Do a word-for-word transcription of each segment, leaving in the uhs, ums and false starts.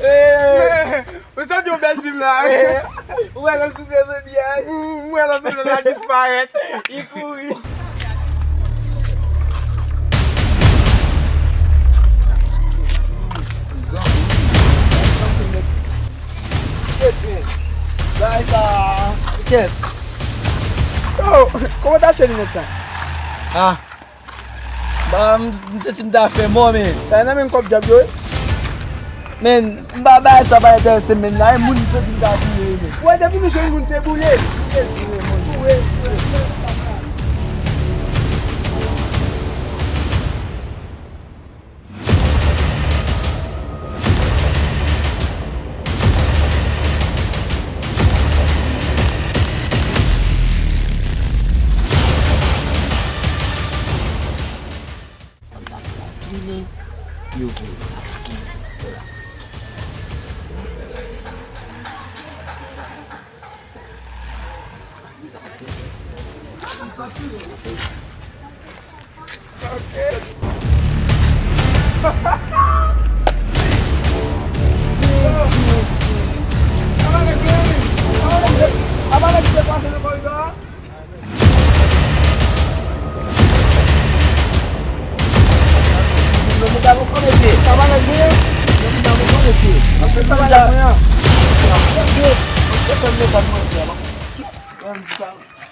Eh, ou santi yon bèl fim la, wi. Eh, ou wè lè m soufle jodi a, wi. Mm, ou wè lè m soufle la disparèt. Li kouri. Shit, man. Bagay sa, kèt. Yo, kòman w ta achte linèt sa? Ah. Ba, m, m santi m ta fè mò, men. Sa nan men kòb djab yo, wi. Men, m pa bay sa pa enterese m, men la, e moun m santi m ta touye, men. Ou wè, depi nou jwenn moun, se boule. Boule, boule, boule.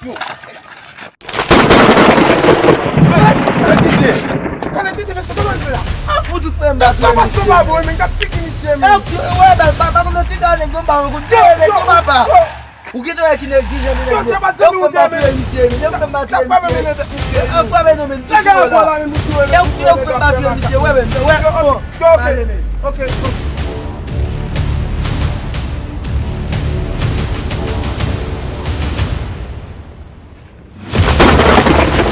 Yo. Kale tete, mesye, kòman l fè la? A fout ou fè m bat yo, mesye. Kòman sa pa bon, men, k ap figi misye, men. Yo, yo, wè, bèl papa, kòman ti gade, nèg yo ba yon kout de, nèg yo papa. Ou gentan wè ki nèg, ki jan de nèg yo. Yo fè m bat yo, misye, men. Yo fè m bat yo, misye. Yo frape nou, men. Tout moun la. Yo, yo fè m bat yo, misye. Wè, men. Wè, bon. Pale, men. Ok, ok.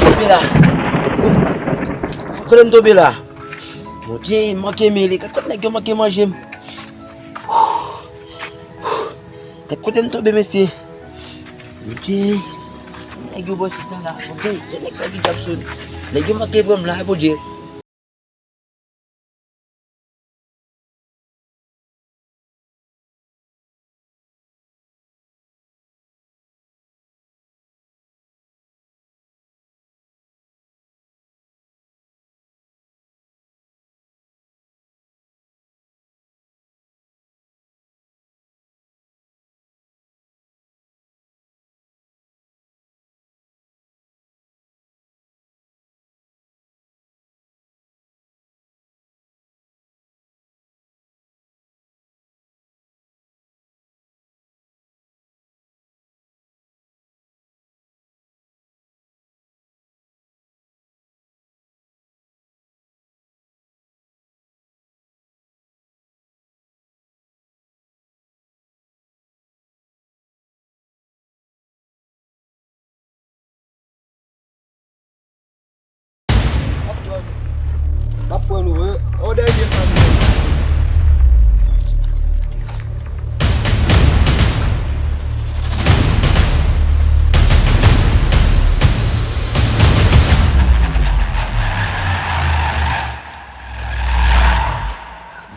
Tonbe la. Kote m tonbe la? Bondye, m manke mele. Gad kote nèg yo manke manje m. Gad kote m tonbe, mesye. Bondye, nèg yo bò sit la. Bondye, se nèg sa ki t ap sot. Nèg yo manke pran m la, Bondye. M ap pran nou, wi. Ò, dènye sa nou.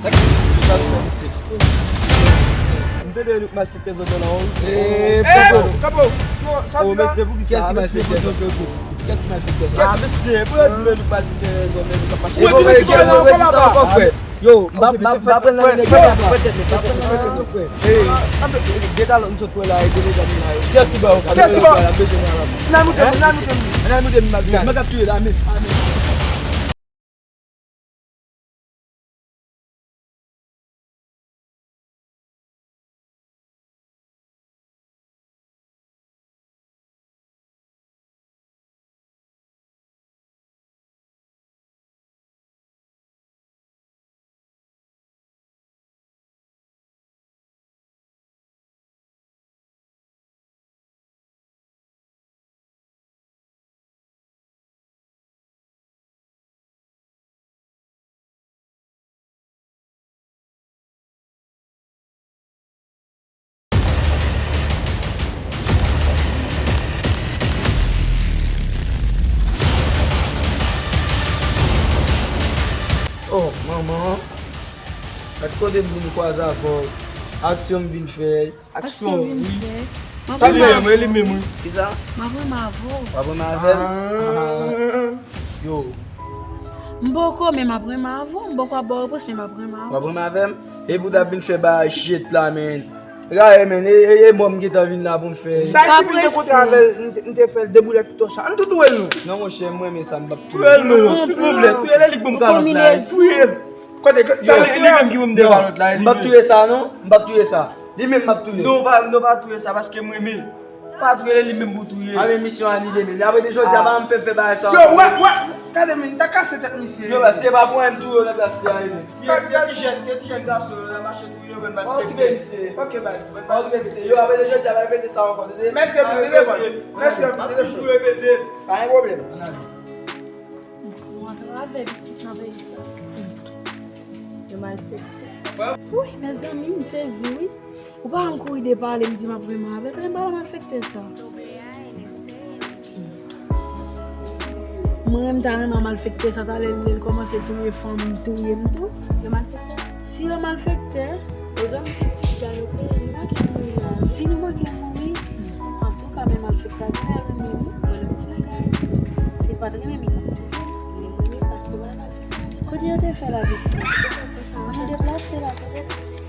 Sa ki sa nou fè, mesye? M tande nou k malfektè zòn nan, wi. Eh, kapo, kapo. Yo, sa w di la? Mesye, pou ki sa? Kiyès ki malfektè zòn? Kiyès ki malfektè zòn? Ah, mesye, pou yo di nou malfektè zòn nan, nou k ap mache. Ou wè ki nou ti kòlè la ankò, papa? Yo, m pa, m pa, m pa pran nan nèg yo, papa. Fè tèt nou, fè tèt nou, frè. Hey, gen talon m sot wè la, e de medam la yo. Kiyès ki ba w? Kiyès ki ba w? N a moute m, n a moute m. N a moute m, m ap di, m ap touye la menm. Oh, manman. Gad kote m vin kwaze avè w. Aksyon m vin fè. Aksyon, wi. Sa li menm, wi, li menm, wi. Kisa? M ap renmen avè w. W ap renmen avè m? Yo. M poko, men m ap renmen avè w. M poko ap ba w repons, men m ap renmen avè w. W ap renmen avè m? Epi w t ap vin fè bagay shit la, men. Raye, men, e, e, e mò m gentan vin la pou m fè. Sa e ti vin de kote avè l, m te fè l deboulèt tout sa. Ann tou touye l non. Non, monchè, m renmen sa, m p ap touye l. Touye l non, silvouplè. Touye l, li k ban m kalòt la. Touye l. Kote, sa li touye menm ki pou m de kalòt la. M p ap touye sa non, m p ap touye sa. Li menm m ap touye. Non, pa, non, pa touye sa, paske m renmen. Pa touye li menm pou touye. A men misyon anile, men apre de jodi a pa m fè fè bagay sa. Yo, wè, wè, gade men, ta kase tèt misye. Yo, se pa pou m touye w nan klas li a, men. Se ti jèn, se ti jèn gason yo, nan mache touye yo, men. Pa okipe misye. Ok, baz. Pa okipe misye. Yo, apre de jodi a pa repete sa ankò, tande? Mèsi anpil, telefòn. Mèsi anpil, telefòn. Pa gen pwoblèm. Ou antrave pitit nan peyi sa. Yo malfekte. Wi, mezanmi, m sezi, wi. Ou pa janm kouri depale, m di m ap renmen avè l. Renmen avè l, malfekte sa. Mwen, m ta renmen malfekte sa, talè l, l kòmanse touye fanm, touye m tou. Yo malfekte? Si yo malfekte. Mezanmi, pitit galope, nou manke mouri la. Si nou manke mouri, antouka, men malfekte a genlè renmen m wi. Mwen, lè m ti nèg la renmen m. Si l pa t renmen m, li t ap touye m. Li renmen m paske w pa t al fè l. Kote yo te fè l avèk sa? Yo te fè l konsa. Ann nou deplase la, kote l isi?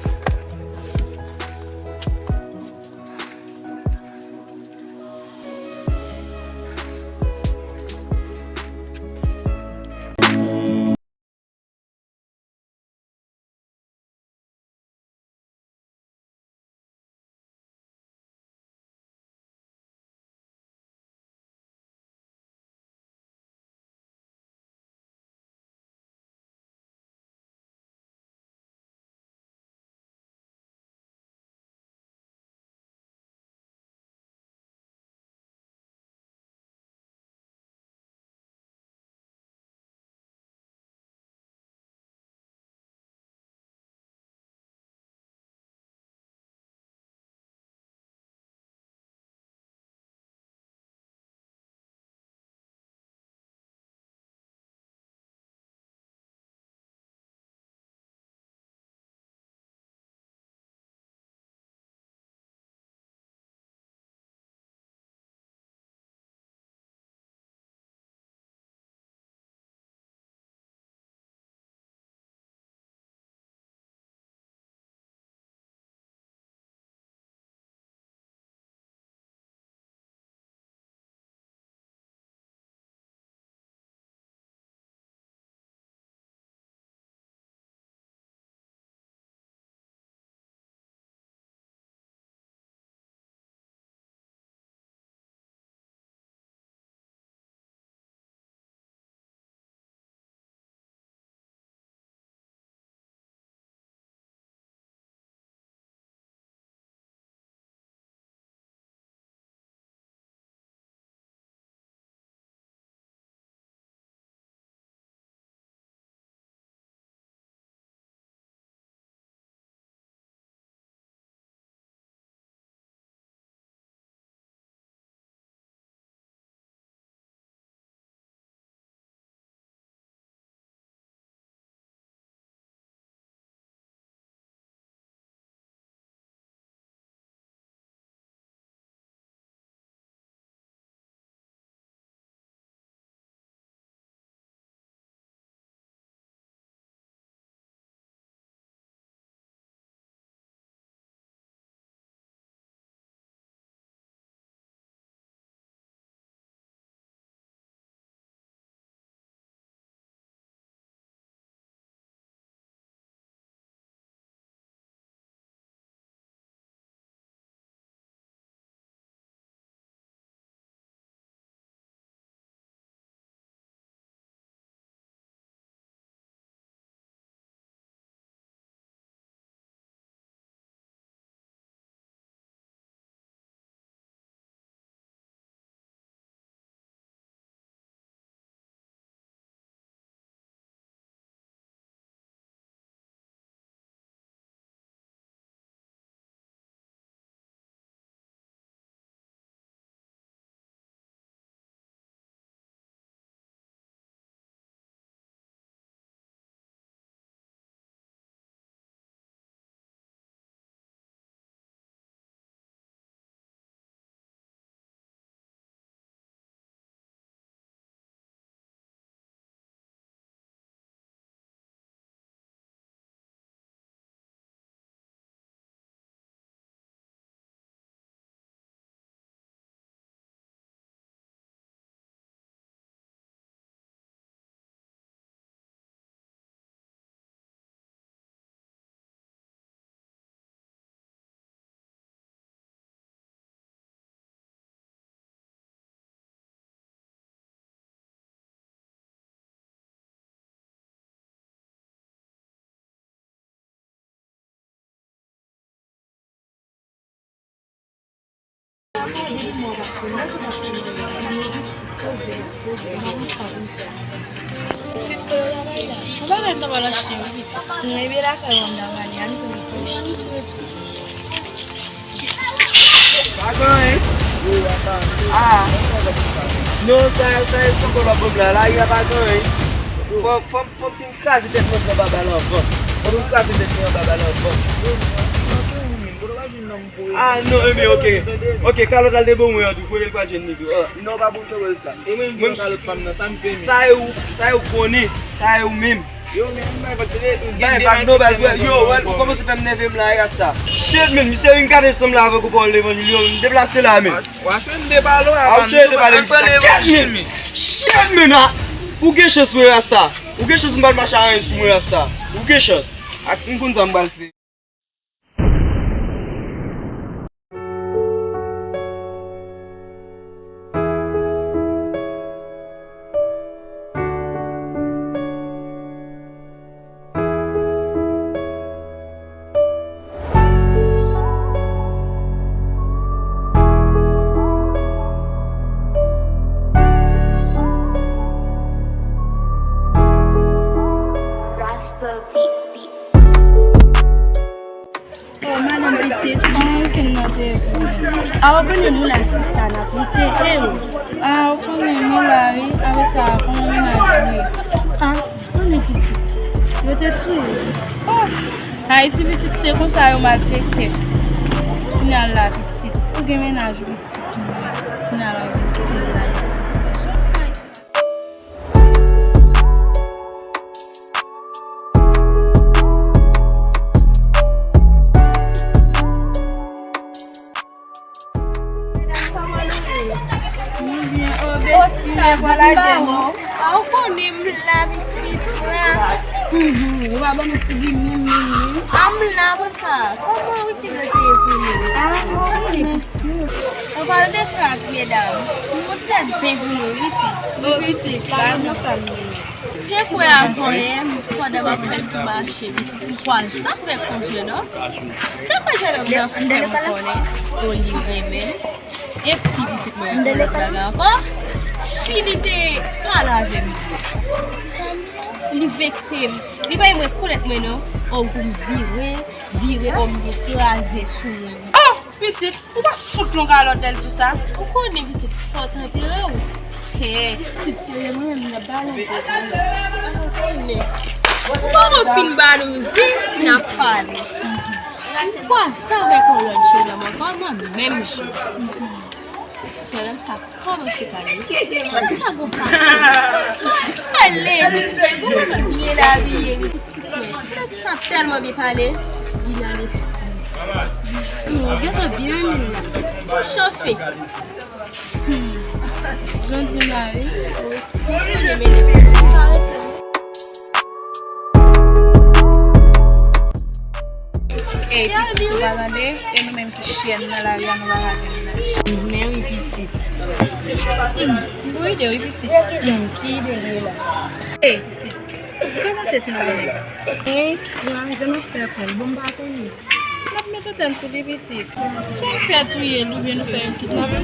Mwen pa gen mwen pa konnen, mwen pa konnen. Mwen pa konnen sa pou m fè. Pitit kòlè la bay la. Mwen pa gen tan pa lòt chen wi pitit. Mwen byen lakay mwen m ta prale, ann tou tou. Ann tou tou. Pa gen anyen. Ah. Non, sa, sa e sanble w ap ban m la. Lari a pa gen anyen. Fò, fò, fò m fin kraze tèt mwen anba bal anvan. Fò m fin kraze tèt mwen anba bal anvan. Ah, non, ebyen, ok. Ok, kalòt la l te bon mwen an tou. Kote l pral jwenn li tou? Ah. Non, pa pou m te wè sa. E mwen menm kalòt pa m nan, sa m fè menm? Sa e ou, sa e ou konnen. Sa e ou menm. Yo, men, m bay vag, se de, bay vag, non, bay vag. Yo, wè, ou kòmanse fè m nève m la, e rasta. Shit, men, misye vin gade sanm la avèk ou pawòl levanjil, yo, m deplase la, men. Wa chwe m depale w, a ou chwe depale, men. Shit, men, a. Ou gen chans, men, rasta. Ou gen chans, m pral mache a anyen sou mwen, rasta. Ou gen chans. Ak m konn sa m pral fè. Raspa Beats, Beats. Oh, madanm pitit, an, ou fin nan telefòn. A, ou konnen nou la sista n ap lite, e ou? A, ou konnen nou la, wi. Apre sa, kòman mennaj ou ye? A, ou konnen pitit. Yo te touye. Oh, Ayiti pitit, se konsa yo malfekte. Kounye a la pitit. Ou gen mennaj ou pitit. Kounye a la ou vin kite l la, pitit. Medam, kòman nou ye? Nou byen. Oh, besti, sista, pa lage non. A, ou konnen m la, pitit, la. Mhm, ou pa ban nou ti gimi, mimi. A, m la, pou sa. Kòman weekend nan te ye pou nou? A, mwen konnen, pitit. An palan de sa, medam, m gon ti tèt zen pou nou, wi, pitit. Wi, pitit, pa menm nan fanmi. Te kwè avan yè, pandan m ap fè ti mache, pitit, m kwaze sa m fè konje, non. Te kwè jennonm nan fè m konnen, o, li renmen m. Epi, pitit, mwen, yon lòt bagay ankò, si li te pale avè m, li vekse m. Li pa mwen rekonèt mwen, non. O, pou m vire, vire, o, m vin kraze sou li. Oh, pitit! Ou pa fout yon kalòt dèl sou sa. Ou konnen pitit fò tanpere w. He, pitit serye mwen menm nan balon. Ou konnen. Ou poko fin ba nou zen, n ap pale. Ou kwaze avèk yon lòt jennonm ankò nan menm jou. Jennonm sa kòmanse pale. Jennonm sa gon fason. Pale, pitit mwen, gon fason byen abiye, pitit mwen. Ti nèg sa tèlman byen pale, li nan lespri. Hmm, gentan byen renmen l la. Ou chofe. Hmm. Jan di m la, wi. Ou konnen, men depi ou pa rete, wi. Ey, pitit, ou pa tande? E nou menm ti chyèn nan lari a, nou pa ka vin nan. Men wi, pitit. Hmm, gon ide, wi, pitit. Hmm, ki ide li ye la? Ey, pitit. Sa w panse si nou konnen? Wi, nou amize n ap fè prank. Bon, m pa konnen. N ap mete tè n sou li, pitit. Si w fè touye l oubyen nou fè yon kidnape.